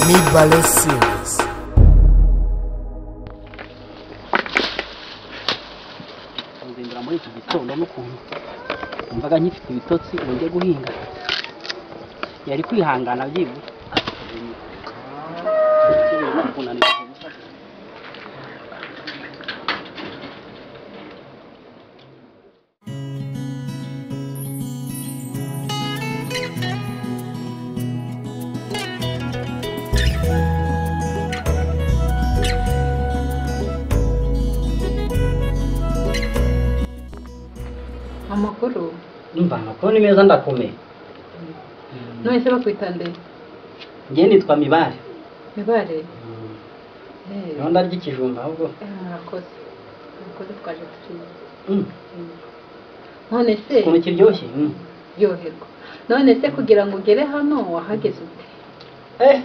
Mibale Series. Nzindura muri iki gitondo n'ukuntu numvaga nkifite ibitotsi ngo njye guhinga, yari kwihangana byibura. Amakuru? Umva, amakuru ni meza, ndakomeye. None se bakwita nde? Njye nitwa Mibare. Mibare? Niho ndarya ikijumba ahubwo. Murakoze. Murakoze, twaje turiye. None se ukuntu kiryoshye? Ryoherwa. None se kugira ngo ugere hano wahageze ute?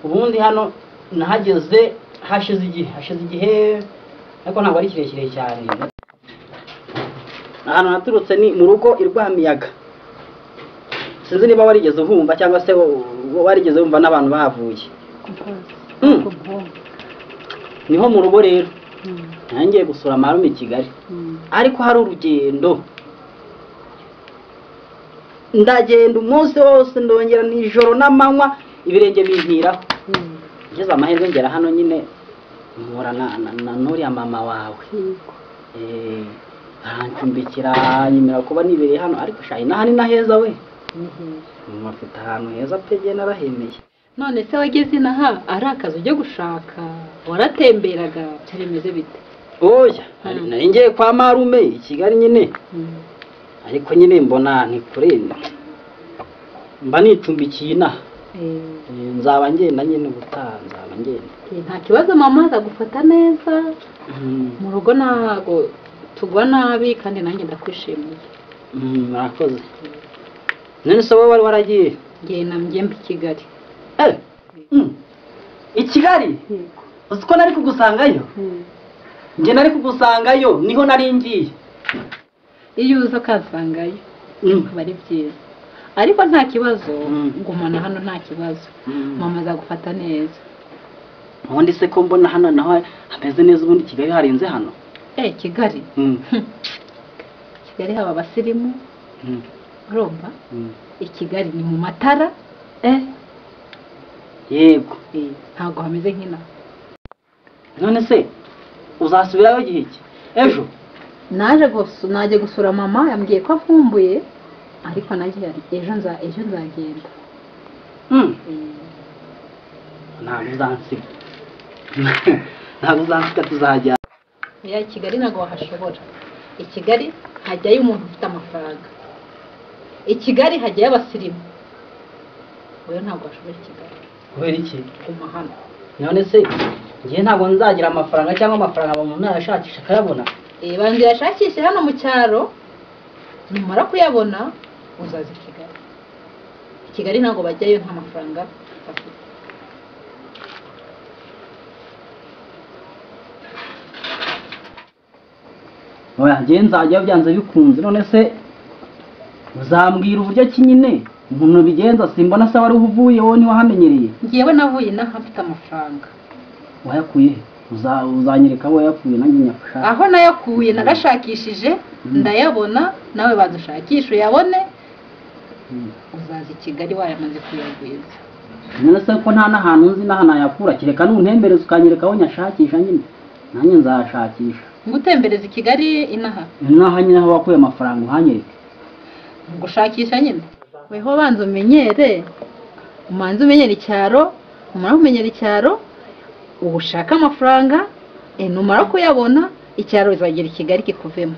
Ubundi hano nahageze hashize igihe, ariko ntabwo ari kirekire cyane. Ahantu naturutse ni mu rugo i Rwamiyaga. Sinzi niba warigeze uhumva cyangwa se warigeze wumva n'abantu bahavuye. Niho mu rugo rero. Nangiye gusura marume i Kigali. Ariko hari urugendo. Ndagenda umunsi wose, ndongera nijoro n'amanywa, ibirenge bintiraho. Ngeze amahirwe ngera hano nyine mpura na nuriya mama wawe. Arancumbikira, nyemera kuba nibereye hano, ariko shayi naha ni naheza we. Mufite ahantu heza pe, jye narahemeye. None se wageze inaha ari akazi ujya gushaka, waratemberaga byari bite? Oya, nari ngiye kwa marume i Kigali nyine. Ariko nyine mbona ni kure, mba nicumbikiye inaha. Nzaba ngenda nyine ubutaha, nzaba ngenda. Nta kibazo, mama azagufata neza. Mu rugo ntago tugwa nabi, kandi nanjye ndakwishimiye. Murakoze. None se wowe wari waragiye? Ngiye namye mbi Kigali. I Kigali? Uzi ko nari kugusangayo? Nge nari kugusangayo, niho nari ngiye. Iyo uza ukansangayo aba ari byiza, ariko nta kibazo, ngumana hano nta kibazo. Mama azagufata neza. Ubundi se ko mbona hano naho hameze neza, ubundi Kigali harenze hano? Kigali? Kigali haba abasirimu. Urumva? I Kigali ni mu matara. Yego. Ntabwo hameze nk'inaha. None se uzasubirayo igihe ki? Ejo? Naje gusura mama, yambwiye ko akumbuye, ariko nanjye ejo nzagenda. Ntabwo uzansiga. Ntabwo uzansiga, tuzajya. Ya Kigali ntabwo wahashobora. I Kigali hajyayo umuntu ufite amafaranga. I Kigali hajyayo abasirimu. Oya, ntabwo washobora i Kigali. Kubera iki? Guma hano. None se njye ntabwo nzagira amafaranga, cyangwa amafaranga umuntu yashakisha akayabona? Banza uyashakishe hano mu cyaro, numara kuyabona uzaza i Kigali. I Kigali ntabwo bajyayo nta mafaranga bafite. Oya, njye nzajyayo byanze bikunze. None se uzambwira uburyo ki nyine umuntu bigenza? Simbona se wari uvuye, wowe ntiwahamenyereye. Njyewe navuye inaha mfite amafaranga. Wayakuye? Uzanyereka aho wayakuye nanjye nyafasha. Aho nayakuye narashakishije ndayabona, nawe banza ushakishe uyabone. Uzaza i Kigali wayamaze kuyagwiza. None se ko nta n'ahantu nzi n'aha nayakura, kereka nuntembereza ukanyereka aho nyashakisha nyine, nanjye nzashakisha. Ngutembereza i Kigali inaha? Inaha nyine aho wakuye amafaranga uhanyereke. Gushakisha nyine. Weho banza umenyere, umanze umenyere icyaro, umara kumenyera icyaro ushaka amafaranga, numara kuyabona icyaro uzagera i Kigali kikuvemo.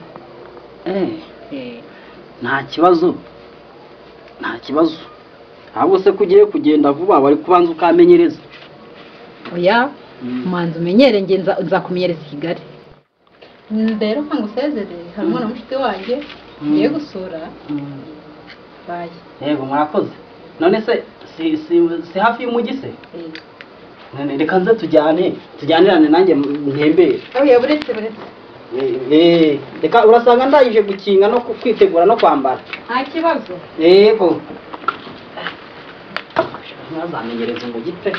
Nta kibazo, nta kibazo. Ahubwo se ko ugiye kugenda vuba, wari kubanza ukamenyereza. Oya, umanze umenyere, njye nzakumenyereza i Kigali. Rero nkangusezere, hari umwana mushiti wanjye ngiye gusura. Baye. Yego, murakoze. None se si hafi y'umujyi se? None reka nze tujyane, tujyanirane nanjye ntembere. Oya, buretse. Reka urasanga ndangije gukinga no kwitegura no kwambara. Nta kibazo. Yego. Ntazamenyereza umujyi pe.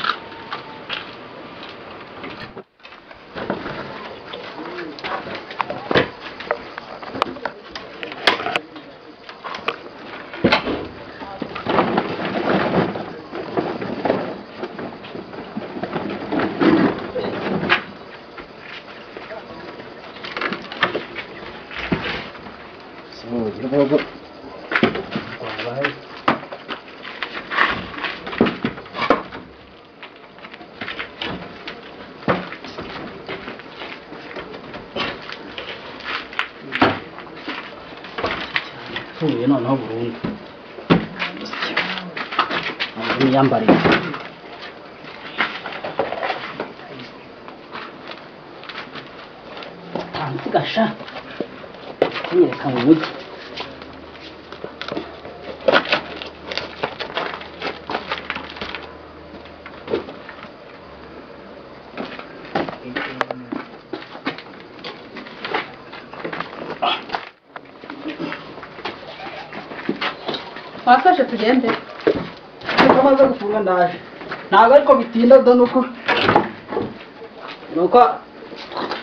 Yapfuye noneho burundu. Imyambarire tansigasha kunyereka mu mujyi. Wafashe tugende. Tumaze gufunga ndaje. Ntabwo ariko bitinda do nuko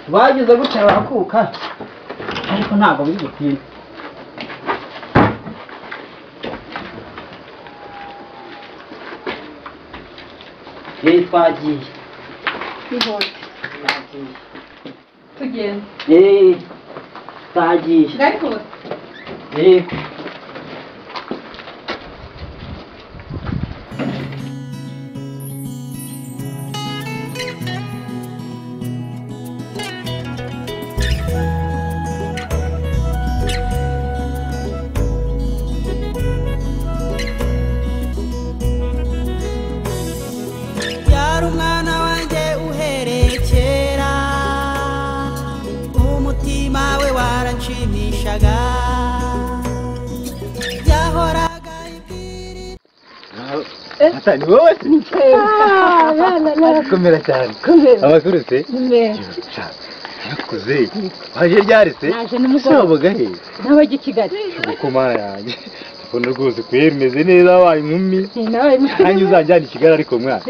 bagize gutya barakuka, ariko ntabwo biri gutinda. Twagiye. Tugende. Twagiye. Yego. Ni wowe se? Komera cyane. Amakuru se? Yakuze. Waje ryari se? Naje nimugoroba. Nabaje i Kigali. Kuko yanjye. Ndabona rwose kweri umeze neza wabaye inkumi. Nanjye uzanjyana i Kigali ariko mwana.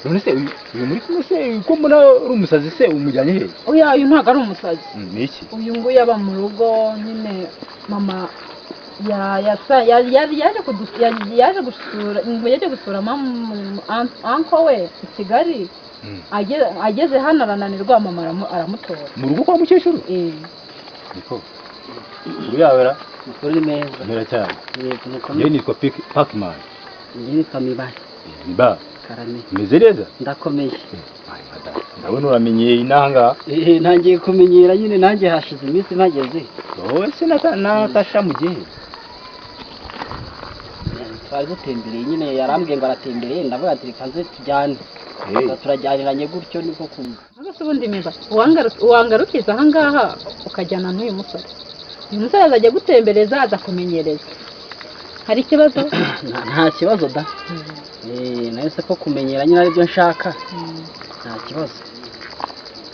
None se uyu muri kumwe se ko mbona uri umusazi se umujyanye he? Oya uyu ntabwo ari umusazi. Ni iki? Uyu nguyu aba mu rugo nyine mama yaje gusura anko we i Kigali. Ageze hano arananirwa mama aramutora. Mu rugo kwa mukecuru? Niko. Uruyabera? Makuru meza. Mera cyane. Yego nitwa Pac-Man. Njye nitwa Mibare. Miba. Karame. Meze neza? Ndakomeye. Ndabona uramenyeye inanga. Ntangiye kumenyera nyine nanjye hashize iminsi mpageze. Wowe se Natasha mu gihe twari dutembereye nyine yarambwiye ngo aratembereye ndavuga ati reka nze tujyane. Turajyaniranye gutyo niko kumva. Ese ubundi Miba wangarukiza aha ngaha ukajyana n'uyu musore. Uyu musore azajya gutembereza aza kumenyereza. Hari ikibazo? Nta kibazo da. Nayo se ko kumenyera nyine aribyo nshaka. Nta kibazo.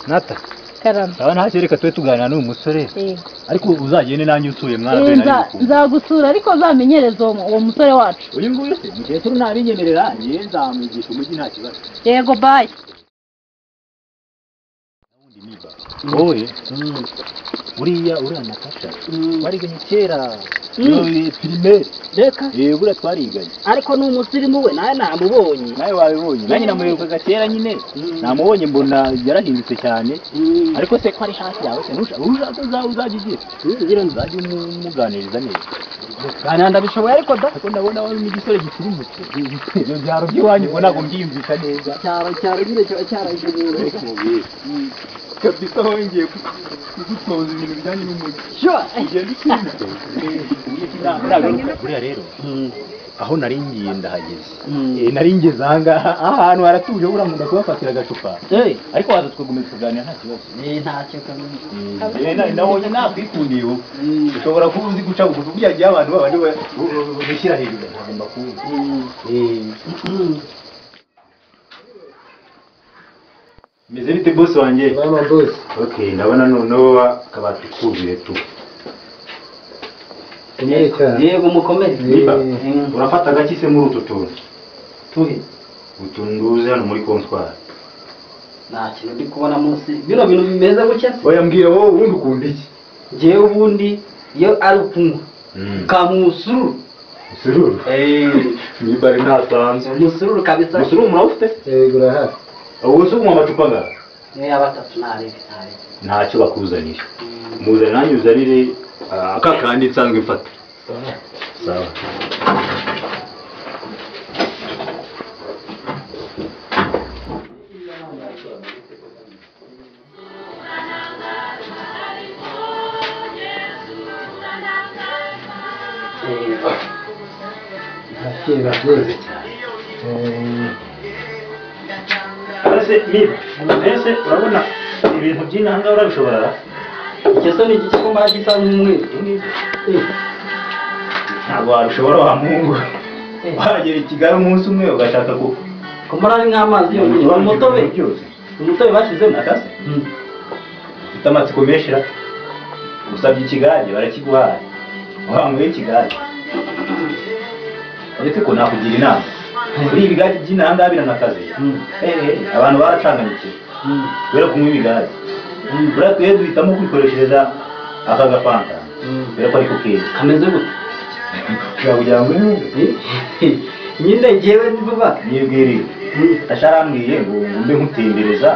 Nata. Karame. Sawa ntacyo reka tube tuganira n'uyu musore. Ariko uzagende nanjye usuye mwana be nari. Nzagusura ariko uzamenyereza uwo musore wacu. Uyu nguyu se mukecuru ntabinyemerera ngiye nzamwigisha umujyi nta kibazo. Yego bye. Wowe uriya Natasha twariganye kera primaire. Reka buriya twariganye ariko ni umusirimu we nawe namubonye. Nawe wabibonye nanjye namuherukaga kera nyine namubonye mbona yarahindutse cyane. Ariko se ko ari hafi yawe se ntushaka uzajya ugira uzajya umuganiriza neza. Kandi ndabishoboye ariko da ariko ndabona wari n'igisore gisirimutse. Ibyo byaro by'iwanyu ubwo ntabwo mbyiyumvisha neza. Cyaro nyine kiba cyaraje. Kabisa wongeye kugutoza ibintu bijyanye n'umujyi. Ugenda usimbutse. Buriya rero aho nari ngiye ndahageze. Nari ngeze aha ngaha ahantu haratuje buriya nkunda kubafatira agacupa. Ariko waza tukagumiza tukaganira nta kibazo. Ntacyo kabisa. Nabonye nakwikundiye wowe. Ushobora kuba uzi guca bugufi buriya gihe abantu babandi bishyira hejuru ntabwo mbakunda. Meze bite boss wanjye? Mama boss. Okay, ndabona noneho akabati kuzuye tu. Yego mukomeze. Niba urafata gakise muri utu tuntu. Tuhe utunduze hano muri comptoir. Nta kintu ndi kubona munsi bino bintu bimeze gutya se. Oya mbwira wowe ubundi ukunda iki? Njyewe ubundi iyo ari ukunywa kamusururu. Musururu? Mibare ntasanzwe. Musururu kabisa. Musururu murawufite? Yego urahari. Ubu se unywa amacupa angahe? Ni abatatu ntarebe. Ntacyo bakuzanira. Muzane nanjye uzanire aka kandi nsanzwe mfata. Sawa. Urakoze cyane. Ese urabona ibintu by'inanga urabishobora? Icyo se ni igiki ko mbara gisa nk'umweru? Ntabwo wabishobora wa Mungu. Wagera i Kigali umunsi umwe ugashaka ko mbona ari nk'amazi yonyine. Umutobe byose. Umutobe bashyizemo akase. Ufite amatsiko menshi ra. Usabye ikigage barakiguhaye. Wanyweye ikigage. Uretse ko nakugira inama. Kuri ibigage by'inanga biranakaze. Abantu baracanganyikiwe. Kubera kunywa ibigage. Buriya twe duhitamo kwikoreshereza aka gafanta. Kubera ko ariko keza. Kameze gute? Ushobora kugira ngo nyine njyewe vuba nibwiriye. Asharambwiye ngo mbe nkutembereza.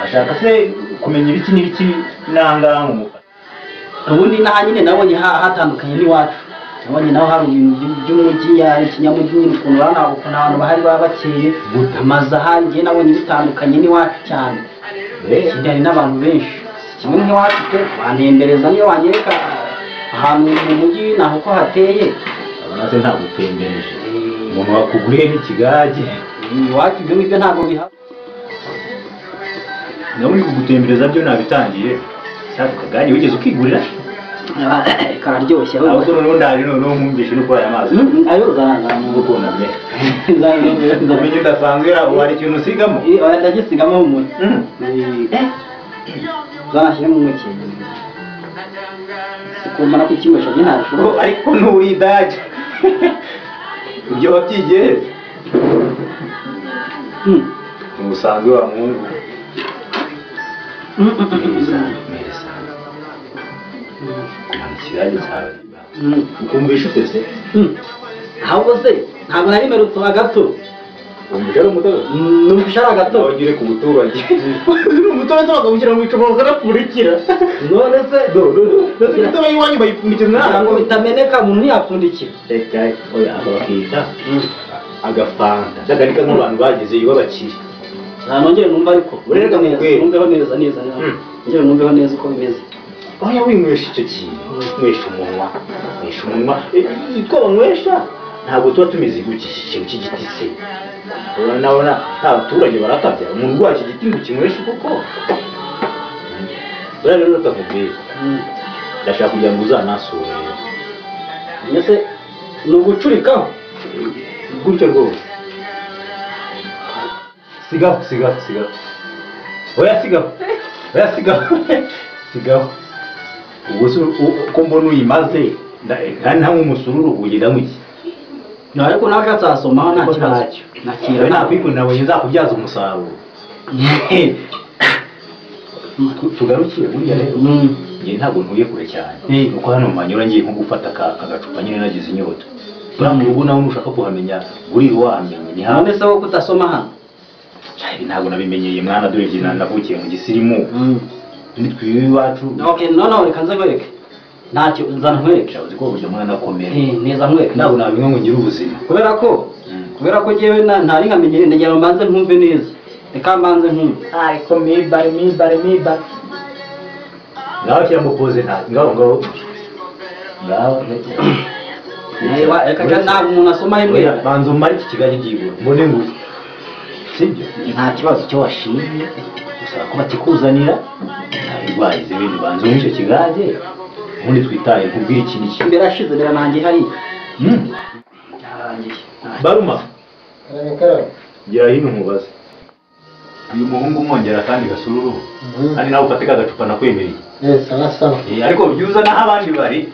Ashaka se kumenya ibiki n'ibiki nanga nk'umufata. Ubundi naha nyine nabonye hatandukanye n'iwacu. Nabonye naho hari ibintu by'umujyi, hari ikinyamujyi nyine ukuntu urabona ukuntu abantu bahari baba bakeye. Amazu ahari njyewe nabonye bitandukanye n'iwacu cyane. Ikindi hari n'abantu benshi. Kimwe nk'iwacu pe wantembereza niyo wanyereka ahantu mu mujyi naho uko hateye. Abona se ntagutembereje. Umuntu wakuguriye n'ikigage. Iwacu ibyo ngibyo ntabwo bihaba. Nawe kugutembereza byo nabitangiye. Sasa kagage wigeze ukigurira? Kararyoshye ahubwo noneho ndaje noneho nkumvishe nuko aya mazi. Ayo zana ukuntu ameze. Umenye udasanzwe hari ikintu usigamo? Oya ndagisigamo umuntu. Zanashyiremo umukenke. Sikumara kukinywesha njye ntabishobora. Ariko nturi idage. Ibyo wabyigiye? Ntusanzwe wa Mungu. Ikigage cyawe ukumvisha ute se? Ahubwo se ntabwo nari mperutse agato. Umvisha ari umutobe? Numvisha ari agato. Ugire ku muturage. Umutobe se bakawushyira mu icupa bakanapfundikira. None se imitobe y'iwanyu bayipfundikiza ntabwo bitameneka umuntu ntiyapfundikira. Reka oya bakita agafanta. Ndaganika nk'abantu bageze iwe bakiri. Nongere numva ariko. Urerega numveho neza neza. Nongere numveho neza uko bimeze. Oya winywesha icyo kintu, nywesha umunwa, nywesha umunwa. Itwo banywesha ntabwo tuba tumeze gutya iki kintu cy'igiti se. Urabona nta baturage barakabya umuntu urwaye iki giti ngo ukinyweshe koko. Buriya rero reka nkubwire, ndashaka kugira ngo uzanasure. Mbese ni ugucurikaho gutyo rwose. Sigaho, sigaho, sigaho. Oya sigaho, oya sigaho, sigaho. Ubwo se uko mbona uyimaze kandi nta nk'umusururu ugenda nk'iki. Ariko nawe ushatse wasomaho nta kibazo. Nakira nakwikundira nabonye nzakubyaza umusaruro. Tugarukiye buriya rero njye ntabwo ntuye kure cyane. Nuko hano manyura ngiye nko gufata agacupa nyine nagize inyota. Buriya mu rugo nawe nushaka kuhamenya buri wamenye ni none se wowe kudasoma hano? Ibi ntabwo nabimenyeye mwana dore njye navukiye mu gisirimu. Nitwiwe iwacu. Okay, no reka nze nkwereke. Ntacyo nzana nkwereke. Uzi ko burya mwana akomera. Neza nkwereke. Ntabwo nabinywa ngo ngire ubuzima. Kubera ko njyewe ntari nkamenyere ndagira ngo mbanze nkumve neza. Reka mbanze nkumve. Ariko mibare mibare mibare. Ngaho shyira mu pose nta ngaho ngaho. Ngaho. Reka ntabwo umuntu asoma rimwe. Banza umare iki kigage byibura. Mbone ngufu. Sibyo? Nta kibazo cyo washimye. Usaba ko batikuzanira. Ntabirwaye ibindi banza unywe icyo kigage. Ubundi twitaye nkubwire ikindi kintu. Birashize biranangiye hariya. Byarangiye. Baruma. Karame. Gira hino nkubaze. Uyu muhungu umwongera kandi gasururu. Kandi nawe ufate kagacupa nakwemereye. Sawa sawa. Ariko byuza naho abandi bari.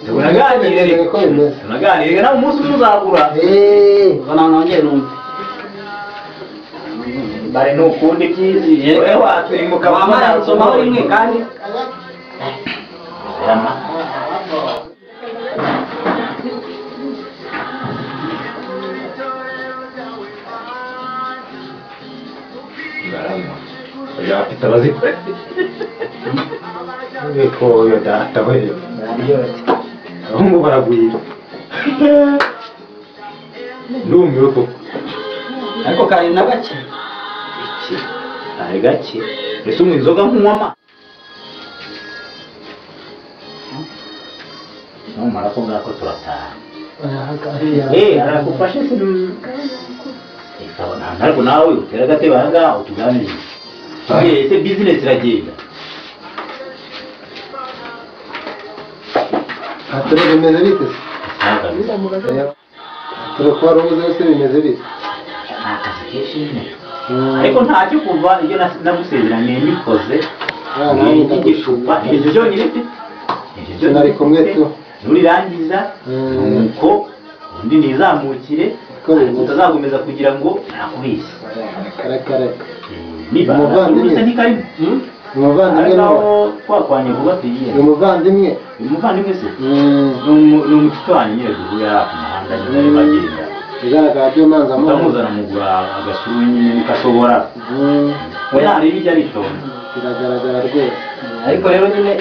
Tunaganire Niko bimeze. Tunaganire nawe umunsi umwe uzagura. Ubona nongere numve. Bare nukunda ibyiza. Wowe waturimuka Wamara nsomaho rimwe kandi. Rama. Afite abaziko. Biko yo data we. Abahungu baragwira. Ndumiwe koko. Ariko kari na gake. Iki? Ari gake. Ese unywa inzoga nkunywa amazi? Numara ko ngako turataha. Aragufashe se. Ariko nawe utera agatebe aha ngaha utuganirize. Ese business iragenda. Atari bimeze bite se? Turi kuba rubuze se bimeze bite? Ni akazi kenshi nyine. Ariko ntacyo kuva ibyo nagusezeraniye mbikoze. Igicupa ibyo byonyine mfite. Ibyo Nari kumwe tu. Nurirangiza nuko undi nizamukire utazakomeza kugira ngo nakubeshye. Kare. Niba Umuvandimwe. ntikarimo. Umuvandimwe nawe twakwanye vuba tugiye. Umuvandimwe. Umuvandimwe se? Ni umucuti wanjye nyine duhuye ari ku muhanda nyine bagenda. Bigaragara byo manza amazi. Utamuzana mugura agasuru nyine niko ashobora. Oya hari ibijya aritonda. Biragaragara rwose. Ariko rero nyine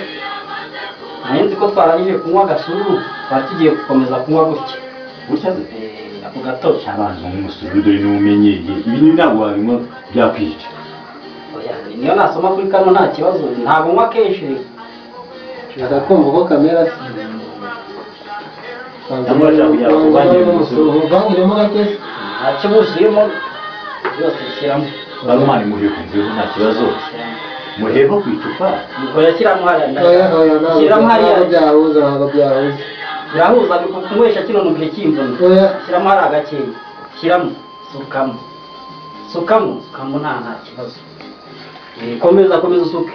nari nzi ko twarangije kunywa agasuru twari tugiye gukomeza kunywa gutya. Gutya se? Ako gatoki. Abantu banywa umusururu dore n'umenyeye. Ibi ntabwo wabinywa byakwica. Oya niyo nasoma kuri kano nta kibazo ntabwo nywa kenshi. Nshaka kumva uko kamera se. Uvangiremo gake se? Ntacyo buzuyemo byose shyiramo. Barumani muheho mveho nta kibazo. Muheho ku icupa. Oya shyiramo hariya. Oya oya Shyiramo hariya. ntabwo byahuza ntabwo byahuza. Birahuza kunywesha kino numvise kimvuna. Oya. Shyiramo hariya gakeya. Shyiramo. Sukamo. Sukamo. Sukamo nta kibazo. Komeza komeza usuke.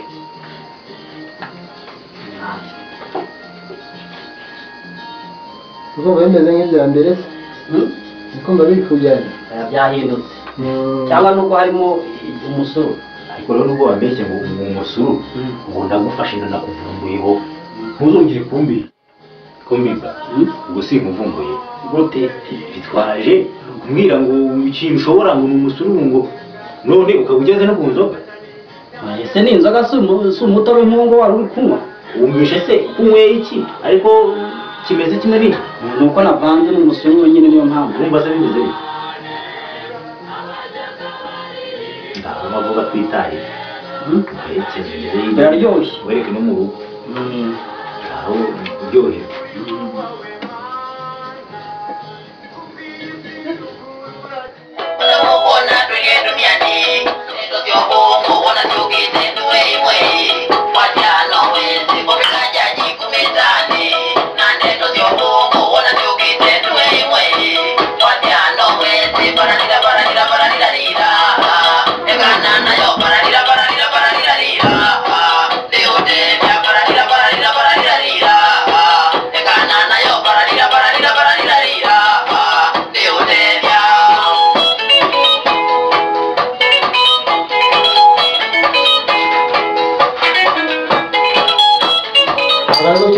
Kuko bimeze nk'ibya mbere se? Ukumva biri kujyana? Byahindutse. Cyangwa nuko harimo umusuru. Ariko rero nubwo wambeshye ngo umusuru ngo ndagufashe ndakuvumbuyeho ntuzongere kumbi kumbiba ubwo sinkuvumbuye gute bitwaje kumbwira ngo ikintu ushobora ngo ni umusururu ngo none ukaba ugeze no ku nzoga. Ese ni inzoga si umutobe nk'uwo wari uri kunywa? Wumvishe se kunyweye iki ariko kimeze kimwe n'iki? Nuko navanze n'umusururu nyine niyo mpamvu. Urumva se bimeze bite? Ngaho mavuga twitahire. Biraryoshye. Wereke no mu rugo. Ngaho uryohewe.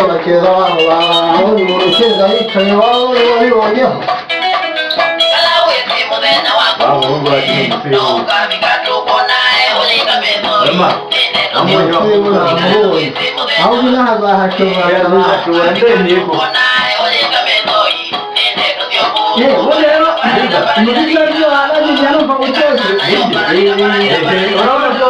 Bakeza aho umuntu ukeza yicaye waba wabibonyeho. Ahubwo inaha azahashobora. Ubu rero umuziki uraryoha nanjye numva uteze. Urabona ko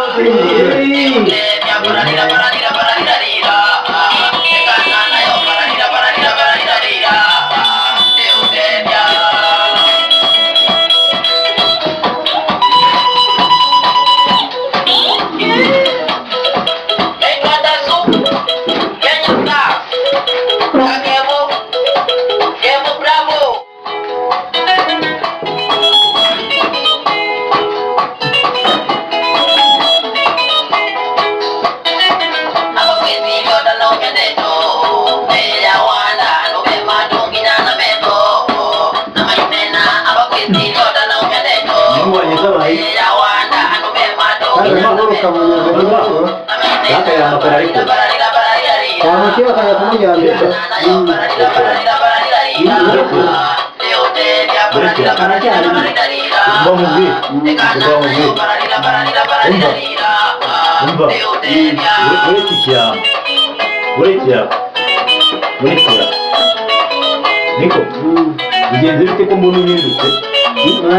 Bakamugeza. Yakaya amakara ariko. Yamukiye akajya kumuryamisha. Umva. Uretse ikiyama. Niko. Bigenze bite ko mbona uhindutse?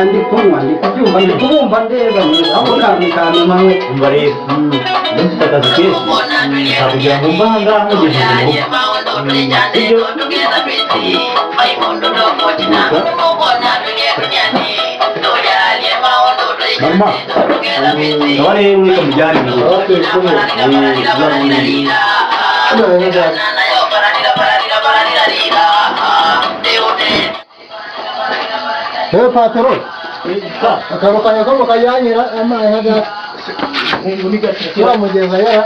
Ndi kunywa, ndi kubyumva, ndi kubumva ndeba neza. Aho kame mpamwe. Umva rero. Mfite akazi kenshi. Nta kugira ngo mbe aha ngaha nkugejeje mu rugo. Sibyo? Mama, nawe rero reka mujyane mu rugo. Ewe patero, akantu kanjye ko mukajyanyira amazi hagati. Uramugeza yara.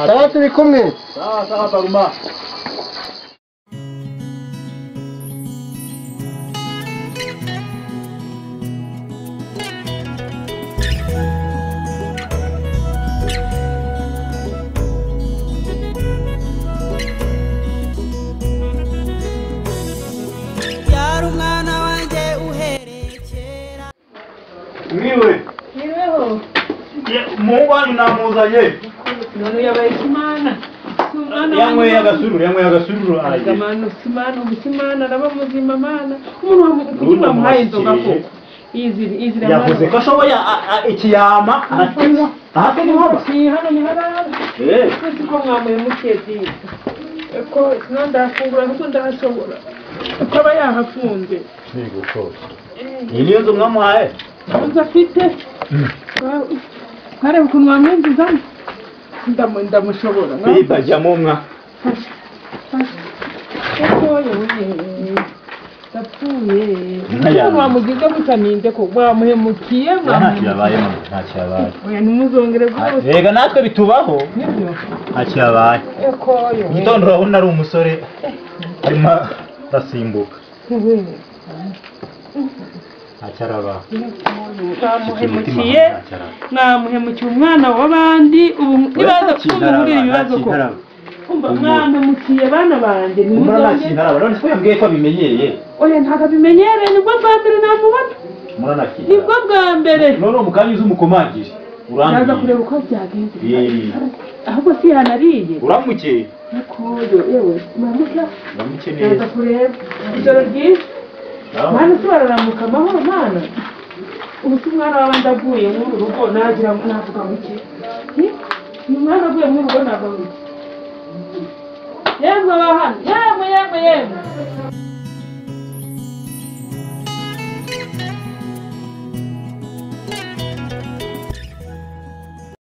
Sawa turi kumwe. Sawa Baruma. Mwiwe. Mwiweho. Mungu wanyu namuzanye. None yabaye ikimana. Yanyweye agasururu aragiye. Amano simana ubusimana araba muzima mana. Umuntu wamuhaye inzoga koko. Izira yavuze ko ashoboye ikiyama arakinywa. Aha se ni haba? Si hano ni harara. Twese ko mwamuhemukiye disi. Ko sinandafungura nuko ndahashobora. Uko aba yahafunze. Yego ko. Iyi niyo nzu mwamuhaye? Nzu afite. Mwareba ukuntu wamwinjizamo? Ndamushobora. Bajyamo mwa. Ndapfuye. Ukuntu wamugize gutya ninde ko wamuhemukiye? Ntacyo yabaye mama, ntacyo yabaye. Oya ntimuzongere rwose. Rega natwe bitubaho. Nibyo. Ntacyo yabaye. Ekoyo. Gitondo urabona ari umusore arimo arasimbuka. Ntacyo araba. Mwamuhemukiye, mwamuhemukiye umwana w'abandi, ubu nibaza kumubwira ibibazo ko. Umva mwamuhemukiye bana banjye nimuzongere. None se yambwiye ko abimenyereye? Oya ntabwo abimenyereye, nibwo bwa mbere namubona. Nibwo bwa mbere. None umukanya uzi umukomangire. Urambwiye. Naza kureba uko byagenze. Ahubwo si yanariye. Uramukeye. Nakoyo yewe muramuka. Uramuke neza. Naza kureba. Ijoro ryiza. Mwana se bararamuka amahoro mwana. Ubu se umwana w'abandi aguye muri uru rugo nagira navuga muke. Ni umwana aguye muri uru rugo navuga muke. Yemwe abahano, yemwe yemwe yemwe.